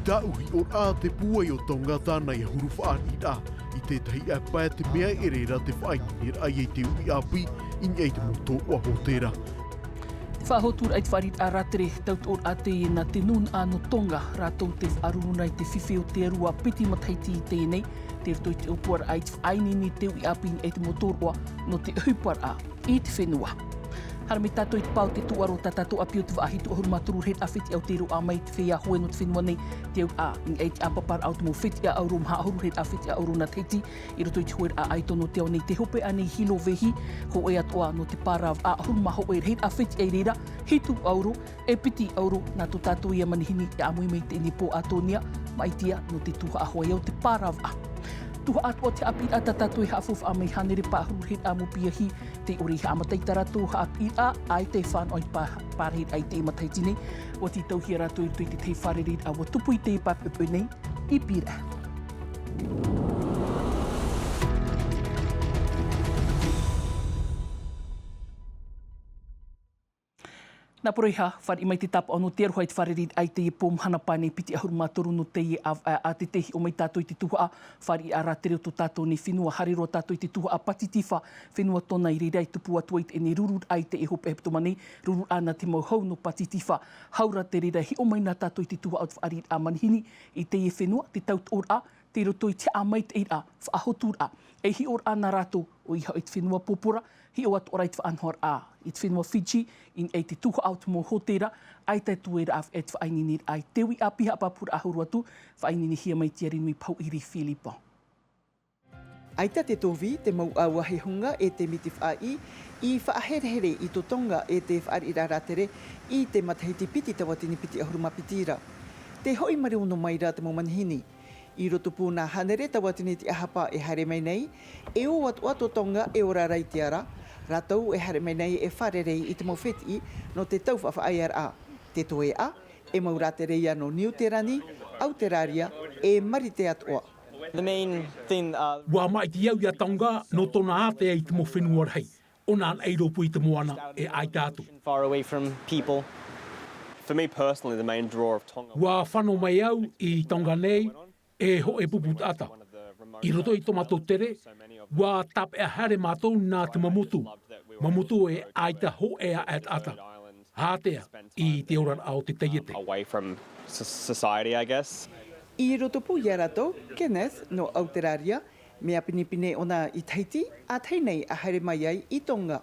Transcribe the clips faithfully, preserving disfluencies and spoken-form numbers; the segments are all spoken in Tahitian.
Taʻu hiʻoraʻa te pūai o Tonga tāna i huru faʻariʻiraʻa i tētahi ʻāpae te mea ʻere ra te faʻaineineraʻa i te uʻi ʻāpī i niʻa i te mau tōroʻa hōtēra. Te faʻahoturaʻa i te faʻariʻiraʻa rātere, tautoʻoraʻa teie nā te nūnaʻa nō Tonga, rātou te faʻaruru nā i te fifi o te aru ʻa piti matahiti i teie nei, tei roto i te ʻōpuaraʻa i te faʻaineine i te uʻi ʻāpī i niʻa i te mau tōroʻa nō te ʻohiparaʻa i te fenua. Haere mai tātou i te pae o te tūʻaro, tā tātou ʻāpī o te vaʻa hitu ʻahuru mā toru rahiraʻa fetiʻa o te roaʻa mai i te feiā hoe nō te fenua nei, te auraʻa i niʻa i te ʻāpaparaʻa o te mau fetiʻa ʻauro, maha ʻahuru rahiraʻa fetiʻa ʻauro nā Tahiti, i roto i te hoeraʻa ʻaito nō te ao nei. Te hopeʻa nei hilo vehi, hōʻē atoʻa nō te pāravaʻa, ʻahuru mā hōʻē rahiraʻa fetiʻa i reira, hitu ʻauro, e piti ʻauro, nā tō tātou ia manihini e ʻāmui mai i teie nei pō Atonia, maʻitihia nō te tuhaʻa hoʻi o te pāravaʻa. Tuhaʻa atoʻa te haʻapiʻiraʻa tā tātou e haʻafaufaʻa mai, hānere pae ʻahuru rahiraʻa mau piahi, tē ʻore i haʻamata i tā rātou haʻapiʻiraʻa, ʻaita e fānaʻo i te pā-, pārahiraʻa i teie matahiti nei. ʻUa tītauhia rātou i roto i te tahi fārereiraʻa ʻua tupu i teie pāpeʻopeʻo nei i Pīraʻe. Nā Poroiha, fāriʻi mai te tāpaʻo nō te aroha i te fārereiraʻa i teie pō mahana pae nei piti ʻahuru mā toru nō teie ʻāvaʻe, ʻa te, tē hiʻo mai tātou i te tuhaʻa fāriʻiraʻa rātere o tō tātou nei fenua. Haere roa tātou i te tuhaʻa Pātitifā, fenua Tona i reira e tupu atu ai teie nei rururaʻa i teie hopeʻa hepetoma nei, rururaʻa nā te mau hau nō Pātitifā. Hau rā te reira e hiʻo mai na tātou i te tuhaʻa o te fāriʻiraʻa manihini i teie fenua, te tautoʻoraʻa, tei roto i te haʻamaitaʻiraʻa, faʻahoturaʻa, e hiʻoraʻa nā rātou, ʻoia hoʻi te fenua pōpora, hiʻo atoʻa ra i te faʻanahoraʻa i te fenua Fiji, i niʻa i te tuhaʻa o te mau hōtēra, ʻaita e tueraʻa e te faʻaineineraʻa i te uʻi ʻāpī. Haʻapāpūraʻa huru atu, faʻaineinehia mai Tiarinui Pauʻiri Filipo. ʻAita te tōvī, te mau ʻāuahi hunga e te miti faʻaʻī, i faʻaherehere i tō Tonga e te fāriʻiraʻa rātere i te matahiti piti tauatini piti ʻahuru mā piti ra. Tē hoʻi marū noa mai ra te mau manihini. I rotopū nā hānere tauatini te ʻāhapa e haere mai nei, e ō atoʻa tō Tonga e ora ra i te ara, rātou e haere mai nei e fārerei i te mau fetiʻi nō te tau faʻaʻaiaraʻa. Te toeʻa, e mau rātere ia nō Niu Tirani, ʻAuteraria, e Marite atoʻa. The main thing, uh, ʻUa maʻiti au ia Tonga nō tōna ātea i te mau fenua rahi, ʻōna anaʻe i rōpū i te moana e ʻaita atu. Far away from people. For me personally, the main draw of Tonga. ʻUa fano mai au i Tonga nei, e hōʻē pupu taʻata. I roto i tō mātou tere, ʻua tāpeʻa haere mātou nā te mau motu. Mau motu e ʻaita hōʻē aʻe taʻata. Ātea i te oraraʻa o te taiete. Away from s-, society, I guess. I rotopū ia rātou, Kenneth, nō ʻAuteraria, mea pinepine ʻōna i Tahiti, ʻa tahi nei ʻa haere mai ai i Tonga.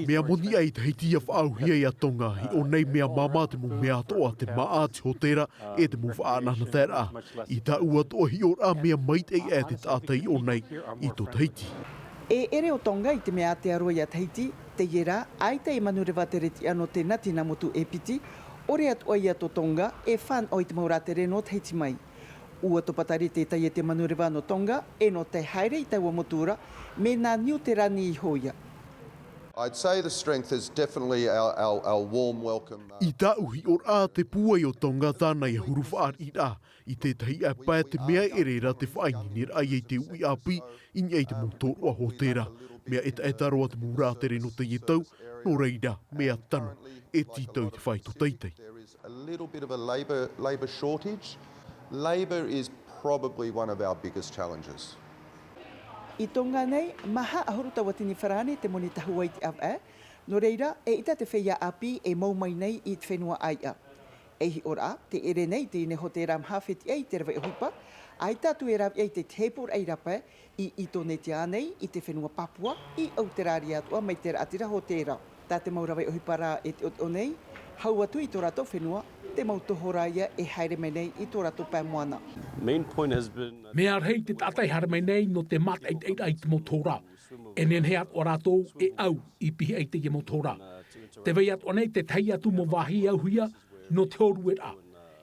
Mea moni ʻā i Tahiti ʻia faʻaauhia ia Tonga, hiʻo nei mea māmā te mau mea atoʻa, te māʻa, te hōtēra, e te mau faʻaʻanaʻanataeraʻa. I tāʻu atoʻa hiʻoraʻa, mea maitaʻi ʻā te taʻata i ʻō nei i tō Tahiti. E ʻere ʻo Tonga i te mea ātea roa ia Tahiti, teie rā, ʻaita e manureva tere tiʻa nō te nati nā motu e piti, ʻore atoʻa ia tō Tonga e fānaʻo i te mau rātere nō Tahiti mai. ʻUa topatari te taiete manureva nō Tonga, e nō te haere i taua motu ra, me nā Niu Tirani iho ia. I'd say the strength is definitely our, our, our warm welcome, uh, I tāʻu hiʻoraʻa, te pūai o Tonga tāna ʻia huru faʻariʻiraʻa i tētahi ʻāpae, te mea ʻere ra te faʻaineineraʻa i te uʻi ʻāpī i niʻa i te mau tōroʻa hōtēra. Mea ʻetaʻeta roa te mau rātere nō teie tau, nō reira, mea tano, e tītau i te fāito teitei. There is a little bit of a labour, labour shortage. Labour is probably one of our biggest challenges. I Tonga nei, maha ʻahuru tauatini farāne te moni tahua i te ʻāvaʻe, nō reira, eʻita te feiā ʻāpī e mau mai nei i te fenua ʻāiʻa. E hiʻoraʻa, tē ʻere nei teie nei hōtēra maha fetiʻa i te rave ʻohipa, ʻaita atu e rāveʻa i te tahi pūraʻi rāpae, i Itonetia nei, i te fenua Papua, i ʻAuteraria atoʻa mai te raʻatira hōtēra. Tā te mau rave ʻohipa rā e teʻoteʻo nei, hau atu i tō rātou fenua, te mau tohorā ia e haere mai nei i tō rātou pae moana. Main point has been, uh, Mea rahi te taʻata e haere mai nei nō te mātaʻitaʻiraʻa i te mau tohorā. E nehenehe atoʻa rātou e ʻau i pihaʻi i teie mau tohorā. Tē vai atoʻa nei te tahi atu mau vāhi auhia nō te hōrueraʻa.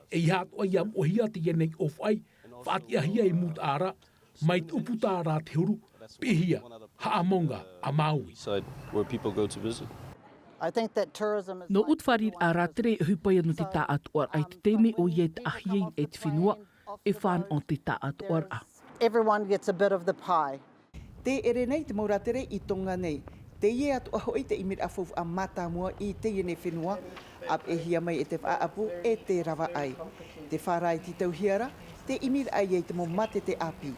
ʻEiaha atoʻa ʻia moʻehia teie nei ʻōfaʻi, faʻatiʻahia i Mutaʻa ra, mai te ʻūputa ra te huru, piʻihia, haʻamaunga a Maui. Side where people go to visit. I think that tourism is Nōʻu te fāriʻiraʻa rātere e ʻohipa ia nō te tāʻātoʻaraʻa i te taime ʻoia e taʻahi ai e te fenua, e fānaʻo te tāʻātoʻaraʻa. Everyone gets a bit of the pie. Tē ʻere nei te mau rātere i Tonga nei. Teie atoʻa hoʻi te ʻimiraʻa faufaʻa mātāmua i teie nei fenua, ʻApeʻehia mai e te faʻaʻapu e te ravaʻai. Te fāraʻi tītauhia ra, te ʻimiraʻa ia i te mau mātete ʻāpī.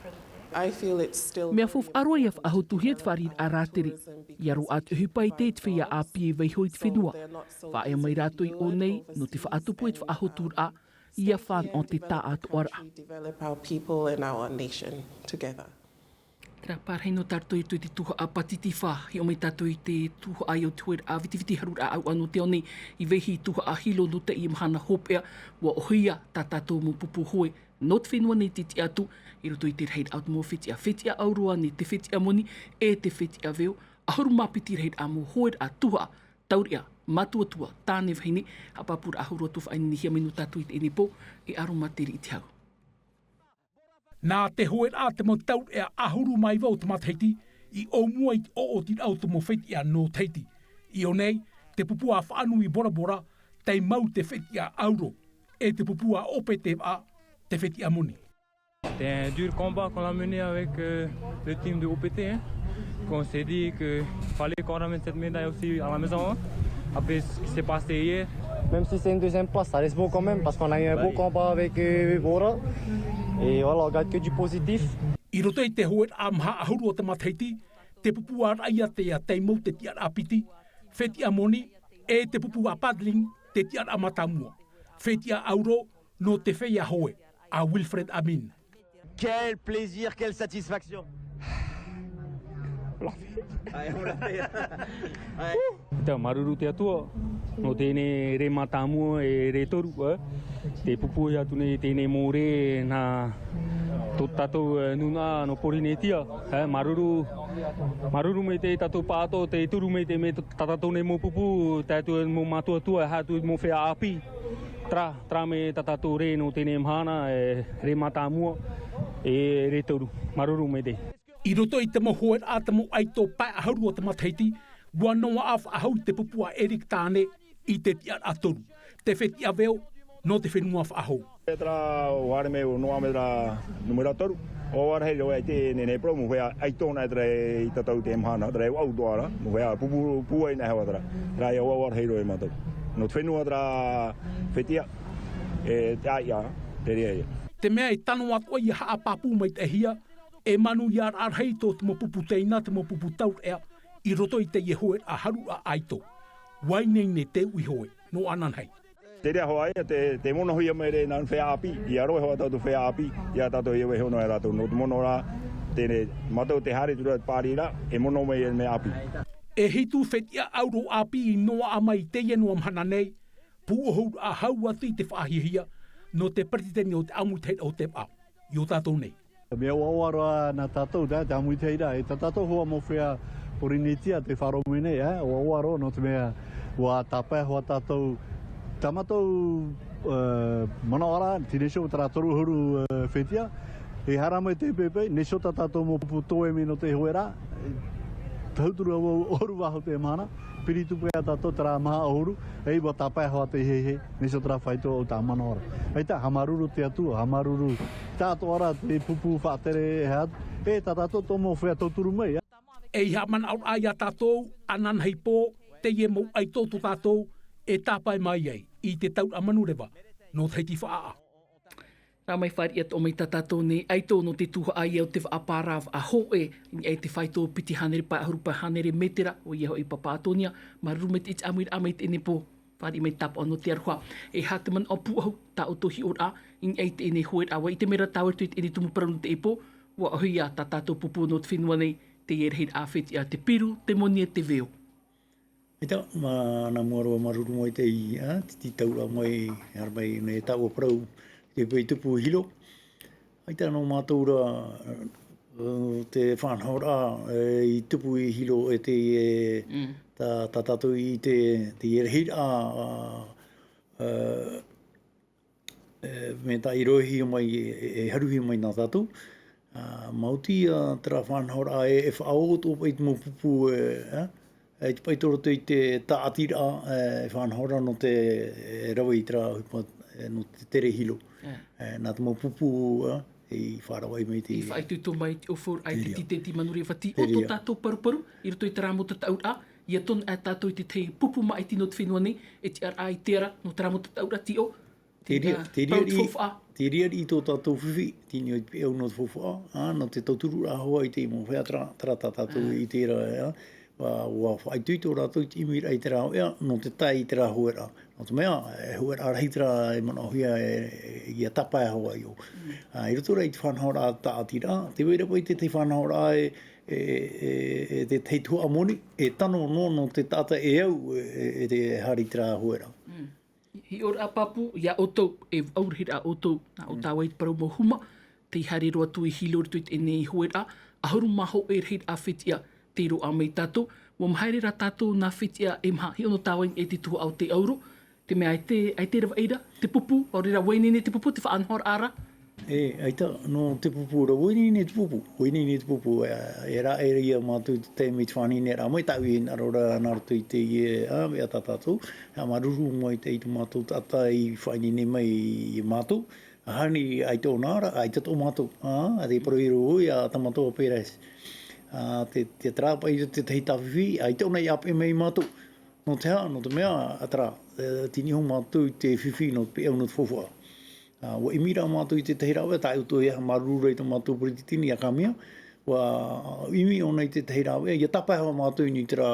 Mea faufaʻa roa ia faʻahotuhia te fāriʻiraʻa rātere. Ia roaʻa te ʻohipa i te feiā ʻāpī e vaiiho i te fenua. Faʻaea mai rātou i ʻō nei, nō te faʻatupu e te faʻahoturaʻa, ia fānaʻo te tāʻātoʻaraʻa. Terā parahi nō tātou i roto i te tuhaʻa pātitifa, hiʻo mai tātou i te tuhaʻa i o te hoeraʻa vitiviti haruraʻa auaʻa nō te ao nei, i vaiiho i tuhaʻa hilo nō teie mahana hopeʻa, ʻua ʻohie tā tātou mau pupu hoe, nō te fenua nei te tiʻa atu, i roto i te rahiraʻa o te mau fetiʻa, fetiʻa ʻauroa nei, te fetiʻa moni, e te fetiʻa veo, ʻahuru mā piti rahiraʻa mau hoeraʻa tuhaʻa, taureʻa, mātuatua, tāne vahine, haʻapāpūraʻa hau roa atu faʻaineinehia mai nō tātou i teie nei pō, e ʻaro mā te riʻi te hau. Nā te hoeraʻa te mau taureʻa ʻahuru mā iva o te matahiti, i ʻōmua i te ʻoʻotiraʻa o te mau fetiʻa nō Tahiti. I ʻō nei, te pupu a Faʻanui Bora Bora, tei mau te fetiʻa ʻauro, e te pupu a Ope Te Vaʻa, te fetiʻa moni. C'est un dur combat qu'on a mené avec euh, le team de O P T, hein. Qu'on s'est dit que fallait qu'on ramène cette médaille aussi à la maison, hein. Après ce qui s'est passé hier. Même si c'est une deuxième place, ça reste beau quand même parce qu'on a eu un beau combat avec euh, Bora. Et voilà, on garde que du positif. I roto i te hoeraʻa maha ʻahuru o te matahiti, te pupu a Raʻiātea tei mau te tiʻaraʻa piti, fetiʻa moni, e te pupu a Paddling te tiʻaraʻa mātāmua. Fetiʻa ʻauro, nō te feiā hoe, a Wilfred Amin. Quel plaisir, quelle satisfaction. Te māuruuru te Atua, nō teie rē mātāmua e rē toru, eh. Te pupu atu nei teie mau rē nā tō tātou, eh, nūnaʻa nō Pōrīnetia, eh, māuruuru, māuruuru maitaʻi tātou pāʻato, tei turu maitaʻi mai tā tātou nei mau pupu, tae atu mau mātuatua, e haere atu mau feiā ʻāpī. Terā, terā mai tā tātou rē nō teie mahana, e rē mātāmua, e rē toru. Māuruuru maitaʻi. I roto i te mau hoeraʻa te mau ʻaito pae ʻahuru o te matahiti, ʻua noaʻa faʻahou i te pupu a Eric Tane i te tiʻaraʻa toru, te fetiʻa veo nō te fenua faʻahou. Terā ʻua haere mai ʻo noaʻa mai terā numera toru. ʻUa ʻuaʻua rahi roa i teie nei parau, mau feiā ʻaito nā terā i tatau i teie mahana, terā e vaʻu atoʻa ra, mau feiā pupu, pūai nā hewa terā. Terā ʻua ʻuaʻua rahi roa ia mātou. Nō te fenua terā fetiʻa, e te ʻāiʻa, te reira ia. Te mea e tano atoʻa ia haʻapāpū maitaʻihia, e manuia rahi tō te mau pupu teina, te mau pupu taureʻa, i roto i teie hoeraʻa haruraʻa ʻaito. ʻUa ineine te uʻi hoe, nō ananahi. Te reira hoʻi ia, te, te monohia mai ra nā feiā ʻāpī, ʻia roaʻa hoʻi tātou feiā ʻāpī, ʻia tātou ʻia vaiiho noa ia rātou, nō te mono rā, teie nei, mātou tē haere atu ra te pārahi ra, e mono mai ia mea ʻāpī. E hitu fetiʻa ʻauro ʻāpī i noaʻa mai i teie nei mahana nei, pūʻohuraʻa hau atu i te faʻahiahia, nō te peretiteni o te ʻāmuitahiraʻa o te vaʻa, i ō tātou nei. Mea ʻuaʻua roa nā tātou, te, te ʻāmuitahiraʻa, e tā tātou hoʻi mau feiā Pōrīnetia tei faʻaroʻo mai nei, eh, ʻuaʻua roa nō te mea, ʻua tāpae hoʻi tātou, tā mātou, eh, manaʻoraʻa, tē neiso terā toru ʻahuru, eh, fetiʻa, e haere mai te pepe, neiso tā tātou mau pupu toe mai nō te hoeraʻa, tauturu au ʻahuru vāhi o te mahana, piri tupu ia tātou terā maha ʻahuru, e ʻua tāpae hoʻi te hehe, neiso terā faito o tā manaʻoraʻa. ʻAita, haʻamāuruuru te Atua, haʻamāuruuru tātou ra te pupu faʻatere e haere, e tā tātou mau feiā tauturu mai, ia. E haʻamanaʻoraʻa ia tātou, ananahi pō, teie mau ʻaito tō tātou, e tāpae mai ai, i te tauraʻa manureva, nō Tahiti faʻaʻā. Rā mai fāriʻi atoʻa mai tā tātou nei ʻaito nō te tuhaʻa ia o te vaʻa pāra vaʻa hōʻē, i niʻa i te faito piti hānere pae ʻahuru pae hānere mētera, ʻoia hoʻi Papa Atonia, māuruuru maitaʻi i te ʻāmuiraʻa mai i teie nei pō, fāriʻi mai tāpaʻo nō te aroha, e aha te manaʻo pūʻohu, tā ʻoutou hiʻoraʻa, i niʻa i teie nei hoeraʻa, ʻua ʻite mai ra tāʻu e rave atu i teie nei tumu parau nō teie pō, ʻua ʻohie ia tā tātou pupu nō te fenua nei, teie rahiraʻa fetiʻa te piru, te moni e te veo. ʻAita, mā, nā mua roa māuruuru maitaʻi, ā, te tītauraʻa mai, haere mai nei tāua parau, te peu i tupu i Hilo. ʻAita nō mātou ra, ā, te faʻanahoraʻa, e, i tupu i Hilo e te, e, tā, tā tātou i te, te rahiraʻa, ā, ā, e, mea tā i roʻohia mai, e, e haruhia mai nā tātou. Ā, maoti, ā, terā faʻanahoraʻa e, e faʻaoti atoʻa paʻi te mau pupu, e, ā, e te paʻi tō roto i te tāʻatiraʻa, e, e faʻanahoraʻa nō te, e, rave i terā ʻohipa, e, nō te tere Hilo. E, nā te mau pupu, ā, i faʻaravaʻi mai te. I faʻaitoito mai te ʻōfauraʻa i te tīteti manureva tei ʻō tō tātou paruparu, i roto i terā mau tataʻuraʻa, ia tono ʻā tātou i te tahi pupu maʻiti nō te fenua nei, e tiʻa ra i te ara, nō terā mau tataʻuraʻa tiʻo. Te ria, te ria i, te ria i tō tātou fifi, tini o i te peʻau nō te faufaʻa, ā, nō te tauturu rā hoʻi i te mau fea terā, terā tā tātou i te ra, ā, ua, ua faʻaitoito rātou i te ʻimiraʻa i terā hōʻē, nō te tae i terā hōʻē rā. Nō te mea, e hōʻē rā rahi terā e manaʻohia e, e, ia tāpae hoʻi ʻo. Ā, i roto rā i te faʻanahoraʻa tāʻatiraʻa, te vai ra paʻi te, te faʻanahoraʻa e, e, e, e te, te tuhaʻa moni, e tano noa nō te taʻata e au, e, e, e te haere i terā hōʻē rā. Hiʻoraʻa pāpū, ia ʻoutou, e vaʻu rahiraʻa ʻoutou, nā ʻō tāua i te parau mau huma, tei haere roa atu i Hilo i roto i teie nei hōʻē rā, ʻahuru mā hōʻē rahiraʻa fetiʻa, tei roaʻa mai tātou, ua mahaere rā tātou nā fetiʻa e maha, hiʻo nō tāua i te tuhaʻa o te ʻauro, te mea ʻaita, ʻaita e rave ʻē ra, te pupu, ʻaore rā vaiiho nei te pupu, te faʻanahoraʻa ra. E, ʻaita, nō te pupu ra, vaiiho nei te pupu, vaiiho nei te pupu, e, e rāʻau ia mātou i te taime i te faʻaineineraʻa mai, tāʻu e hinaʻaro ra nā roto i teie, ā, mea tā tātou, ā, māuruuru maitaʻi i tō mātou taʻata i faʻaineine mai ia mātou, ā, ʻaita ʻōna ra, ʻaita tō mātou, ā, ā, te parau i roto ia tā mātou a Pēraisi. Ā, te, te terā paʻi te tahi tāfifi, ʻaita ʻōna i ʻāpeʻe mai ia mātou. Nō te aha, nō te mea, ā, terā, e, tini iho mātou i te fifi nō te peʻau nō te faufaʻa. Ā, ua ʻimi rā mātou i te tahi rāveʻa, tāʻu atoʻa e māuruuru i tō mātou peretiteni, ia Kamea, ua ʻimi ʻōna i te tahi rāveʻa, ia tāpae hoʻi mātou i niʻa i terā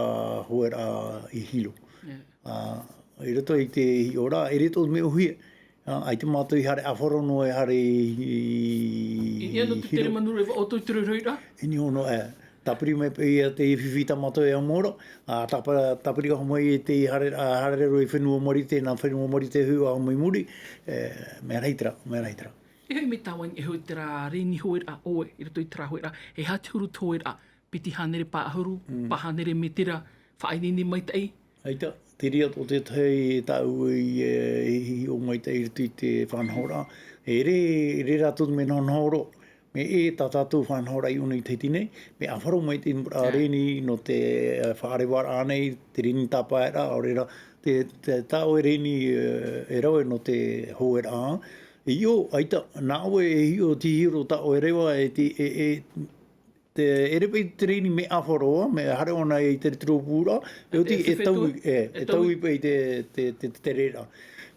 hōʻē rā i Hilo. Ā, i roto i te hiʻoraʻa, ʻeʻere tō te mea ʻōhie, ā, ʻaita mātou i haere ʻāfaro noa e haere i, i, i, i niʻa nō te tere manureva ʻoutou i te roiroiraʻa? I niʻa noa, ē. Tāpiri mai paʻi ia te fifi tā mātou e amo ra, ā, tāpa-, tāpiri hoʻi mai i te haere, ā, haere roa i fenua Marite, nā fenua Marite e hōʻē mai muri, e, mea rahi terā, mea rahi terā. E hoʻi mai tāua i niʻa iho i terā reni hōʻēraʻa ʻoe, i roto i terā hōʻēraʻa, e aha te huru te hōʻēraʻa, piti hānere pae ʻahuru, pae hānere mētera, faʻaineine maitaʻi? ʻAita, te reira atoʻa te tahi tāʻu i, e, hiʻo maitaʻi i roto i te faʻanahoraʻa. E ʻere, ʻere rātou mea nahonaho roa. Mea ʻē tā tātou faʻanahoraʻa i ʻō nei i Tahiti nei, mea ʻāfaro mai te reni nō te, e, faʻarevaraʻa nei, te reni tāpaeraʻa, ʻaore rā, te, te, tā ʻoe reni, e, e rave nō te hōʻēraʻa. E hiʻo, ʻaita, nā ʻoe e hiʻo, tei hiʻo roa tā ʻoe reva, e te, e, e, te, ʻeʻere paʻi te reni mea ʻāfaro, mea haere ʻōna i te rōpū ra, e oti, e taui, e, e taui paʻi te, te, te, te tereraʻa.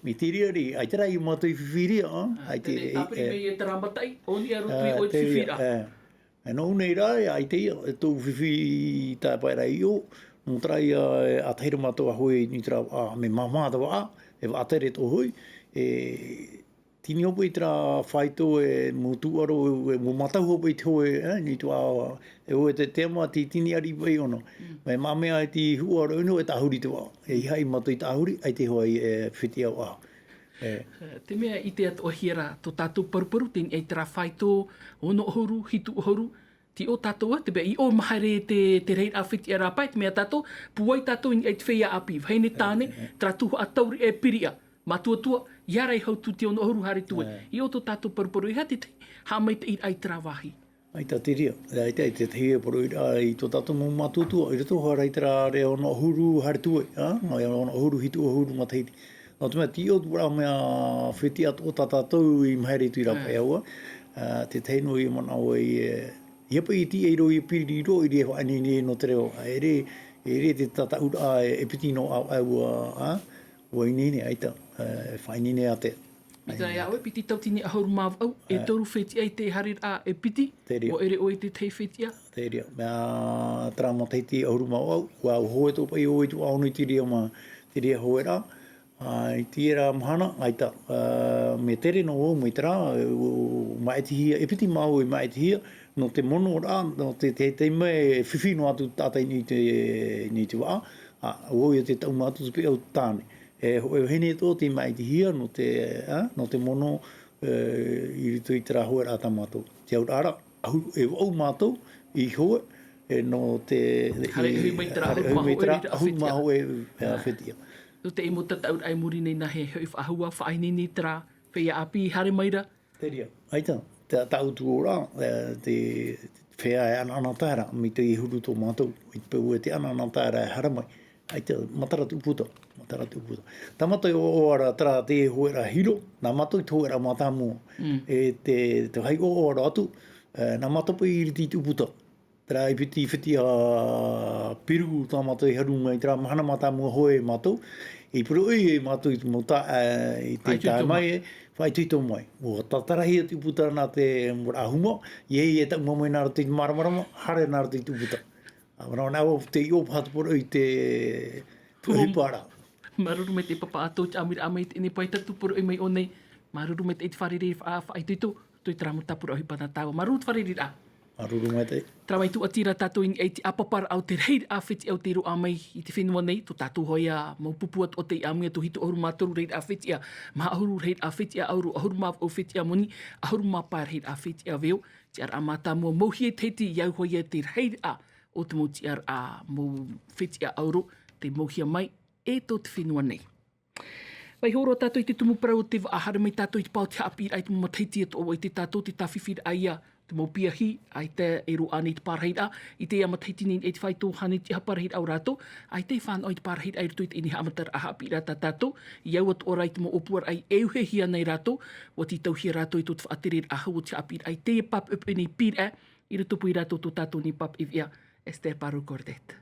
Mai te reira, ʻaita rā ia mātou i fifi ra, ā, ʻaita, e, tāpiri mai e terā mataʻi, ʻō nei ā roto i ʻoe te fifi ra. E, nō ʻō nei rā, e, ʻaita ia, e tōʻu fifi tāpaeraʻa i ʻō, nō terā ia, e, ʻātahi ra mātou a hoʻi i terā, ā, mea māmā te vaʻa, e vaʻa tere atoʻa hoʻi, e, tini hoʻi paʻi terā faito e mau tūʻaro, e mau mātau hoʻi paʻi te hōʻē, e, i niʻa i te vaʻa, e ʻoe te, te ama, te tini ariʻi paʻi ʻōna. Mai mea e te huʻa roa ʻōna e tāhuri te vaʻa. E ʻeiaha mātou i tāhuri, ʻaita hoʻi e fetiʻa vaʻa. E. E, te mea ʻite atoʻahia ra tō tātou paruparu, teie nei terā faito, ono ʻahuru, hitu ʻahuru, Tei ʻō tātou ā, te mea i ʻō maha ra te, te reira fetiʻa rāpae, te mea tātou, pūai tātou i niʻa i te feiā ʻāpī, vahine tāne, terā tuhaʻa tauriʻa e piriʻa, mātuatua, ʻia ora i hau tū te ono ʻahuru haere atu ai. I ʻō tō tātou paruparu, e aha te tahi haʻamaitaʻiraʻa i terā vāhi? ʻAita te reira, ʻaita, ʻaita te tahi e parau ra i tō tātou mau mātuatua, i roto hoʻi ra i terā ʻārea ono ʻahuru haere atu ai, ā, ʻārea ono ʻahuru, hitu ʻahuru matahiti. Nō te mea, tei ʻō atu ra mea fetiʻa atoʻa tā tātou i mahere atu i rāpae ʻaua, ā, te tahi noa i manaʻo ai, e, ʻia paʻi i te ʻīrava, ʻia piri roa, ʻeʻere e faʻaineine nō te reo, ʻeʻere, ʻeʻere te tataʻuraʻa e, e piti noa ʻāua, ā, ʻua ineine, ʻaita, e, faʻaineine ātea. Mai terā iā ʻoe, piti tauatini ʻahuru mā vaʻu, e toru fetiʻa i te haereraʻa e piti, ʻua ʻere ʻoe i te tahi fetiʻa? Te reira, mea terā matahiti ʻahuru mā vaʻu, ʻua hōhoʻa atoʻa paʻi ʻoe i te vaʻa ono i te reira mā, te reira hōʻē rā, Ā, i terā mahana, ʻaita, ā, mea tere noa vau mai terā, ʻua māʻitihia, e piti māua i māʻitihia, nō te mono ra, nō te, te, te mea e fifi noa atu tātou i te, i te vaʻa, ā, ʻua ʻoia te taʻu mātou te peʻau tāne. E, hōʻē vahine atoʻa tei māʻitihia, nō te, ā, nō te mono, e, i roto i terā hōʻēraʻa tā mātou. Te auraʻa ra, ʻahu-, e vaʻu mātou i hōʻē, e, nō te, haere ʻohi mai terā ʻahuru mā hōʻē, ʻahuru mā hōʻē, e, fetiʻa. Nō te mau tataʻuraʻa i muri nei, nā hea hoʻi faʻahou ā, faʻaineine terā feiā ʻāpī, haere mai ra. Te reira, ʻaita, tā, tāʻu atu ra, e, te feiā e ʻanaʻanatae ra, mai te huru tō mātou, i te peu e te ʻanaʻanatae ra e haere mai. ʻAita, matara tuʻu puta, matara tuʻu puta. Tāmata i ʻoaʻoa ra terā te hōʻēraʻa Hilo, nā mātou i te hōʻēraʻa mātāmua. E te, te vāhi ʻoaʻoa ra atu, e, nā mātou paʻi i riro te tuʻu puta. Terā i piti, i piti a Peru, tā mātou i haru mai, terā mahana mātāmua hoʻi e mātou, i poroʻi e mātou i te mau taeaʻe, i te tae mai, e faʻaitoito mai. ʻUa tātarahia te ʻūputa nā te mau rāhuma, i ʻē, i ʻē taʻu mau mai nā roto i te māramarama, haere nā roto i te ʻūputa. ʻĀ, nā, nā, ʻo te ʻōpaha te poroʻi i te ʻohipa ra. Māuruuru maitaʻi pāpā atu i te ʻāmuiraʻa mai i teie nei pae tātou poroʻi mai ʻō nei. Māuruuru maitaʻi te fārereiraʻa faʻaitoito, tō terā mau tāpura ʻohipa nā tāua. Māuruuru te fārereiraʻa. Māuruuru maitaʻi. Terā mai tūʻati ra tātou i niʻa i te ʻāpaparaʻa o te rahiraʻa fetiʻa o tei roaʻa mai i te fenua nei, tō tātou hoʻi ā mau pupu atoʻa tei ʻāmui atu, hitu ʻahuru mā toru rahiraʻa fetiʻa, maha ʻahuru rahiraʻa fetiʻa ʻauro, ʻahuru mā vaʻu fetiʻa moni, ʻahuru mā pae rahiraʻa fetiʻa veo, tiʻaraʻa mātāmua mouhia i te hiti, i au hoʻi ia te rahiraʻa o te mau tiʻaraʻa mau fetiʻa ʻauro, tei mouhia mai e tō te fenua nei. Vaiiho roa tātou i te tumu parau o te vaʻa, haere mai tātou i te pae o te haʻapiʻiraʻa i te mau matahiti atoʻa, ʻua ʻite tātou te tāfifiraʻa ia, te mau piahi, ʻaita e roaʻa nei te pārahiraʻa, i teie matahiti nei, i te faito hānere tiʻahapa rahiraʻa o rātou, ʻaita e fānaʻo i te pārahiraʻa i roto i teie nei haʻamataraʻa haʻapiʻiraʻa tā tātou, i au atoʻa ra i te mau ʻōpuaraʻa i ʻeuhehia nei rātou, ʻua tītauhia rātou i tō te faʻatereraʻa hau o te haʻapiʻiraʻa i teie pāpeʻepeʻe nei pīraʻe, i rotopū ia rātou tō tātou nei pāpeʻe veʻa, Esther Parou-Courdet.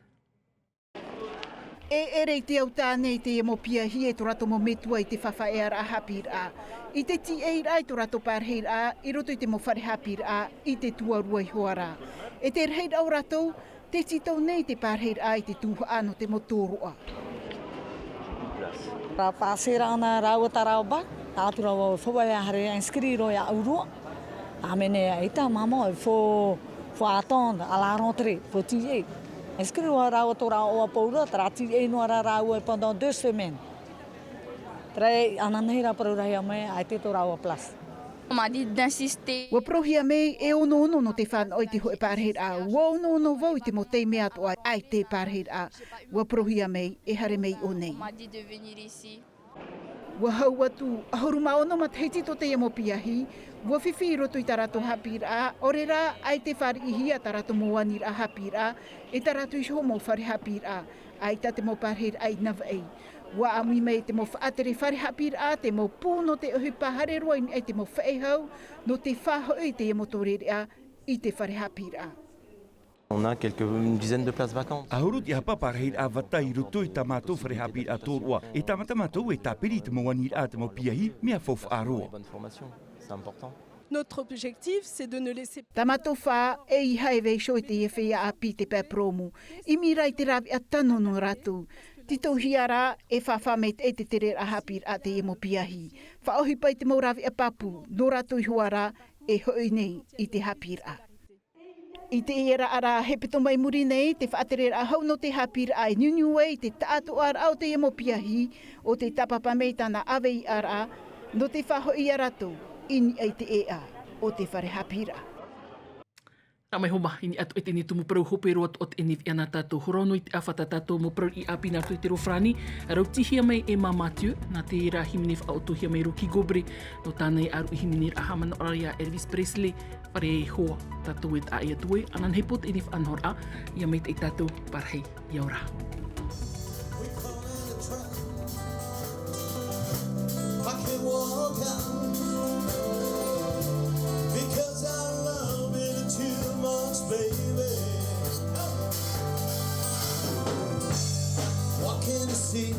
E ʻere i te au tāne i teie mau piahi e tō rātou mau metua i te faʻaearaʻa haʻapiʻiraʻa. I te tīaʻiraʻa i tō rātou pārahiraʻa, i roto i te mau fare haʻapiʻiraʻa, i te tuarua iho ā rā. E te rahiraʻa o rātou, tē tītau nei te pārahiraʻa i te tuhaʻa nō te mau tōroʻa. Ra passer ana rāua tā rāua bac, nā atu rāua fō vai haere inscrire roa ia ʻaurua. Āmene, ʻaita, maman, il faut, faut attendre à la rentrée, faut tīaʻi. Inscrire roa rāua tō rāua ʻoaʻoa pauroa, terā tīaʻi noa ra rāua pendant deux semaines. Terā, ananahi rā parau rahi mai, ʻaita tō rāua place. On m'a dit d'insister. ʻUa parauhia mai e onoono nō te fānaʻo i te hōʻē pārahiraʻa. ʻUa onoono vau i te mau taime atoʻa ʻaita e pārahiraʻa. ʻUa parauhia mai e haere mai ʻō nei. On m'a dit de venir ici. ʻUa hau atu, ʻahuru mā ono matahiti tō teie mau piahi, ʻua fifi i roto i tā rātou haʻapiʻiraʻa, ʻaore rā, ʻaita e fāriʻihia tā rātou mau aniraʻa haʻapiʻiraʻa, e tā rātou iho mau fare haʻapiʻiraʻa, ʻaita te mau pārahiraʻa i Navaʻi. ʻUa ʻāmui mai te mau faʻatere fare haʻapiʻiraʻa, te mau pū nō te ʻohipa haere roa i niʻa i te mau faʻehau, nō te faʻahoʻi i teie mau taureʻareʻa i te fare haʻapiʻiraʻa. On a quelques, une dizaine de places vacantes. ʻAhuru tiʻahapa pārahiraʻa vata i roto i tā mātou fare haʻapiʻiraʻa tōroʻa. E tāmata mātou e tāpiri i te mau aniraʻa a te mau piahi, mea faufaʻa roa. Bonne formation, c'est important. Notre objectif, c'est de ne laisser. Tā mātou fā, ʻeiaha e vaiiho i teie feiā ʻāpī te pae purōmu. ʻImi rā i te rāveʻa tano nō rātou. Tītauhia rā, e fāfā maitaʻi te tereraʻa haʻapiʻiraʻa teie mau piahi. Faʻaʻohipa i te mau rāveʻa pāpū, nō rātou iho ā rā, e hoʻi nei i te haʻapiʻiraʻa. I teie raʻa ra hepetoma i muri nei, te faʻatereraʻa hau nō te haʻapiʻiraʻa e niuniu ai i te taʻatoʻaraʻa o teie mau piahi, ʻo tē tāpapa mai tāna ʻāveiʻaraʻa, nō te faʻahoʻi ia rātou i niʻa i te ʻēʻa o te fare haʻapiʻiraʻa. Nā mai homa, i niʻa atu i teie nei tumu parau hope roa atoʻa teie nei veʻa nā tātou. Hora ono i te ʻāfa tā tātou mau parau i ʻāpī nā roto i te reo farāni, rautihia mai e Emma Mathieu, nā terā hīmene faʻaʻotohia mai Rocky Gobret, nō tāna e ʻāruʻi hīmene raʻa haʻamanaʻo ra ia Elvis Presley, Fare hoa, tātou e taʻa ʻē atu ē, ananahi pō teie faʻanahoraʻa, ʻia maitaʻi tātou, pārahi, ʻia ora. I can walk out because I love it too much, baby. Walking to see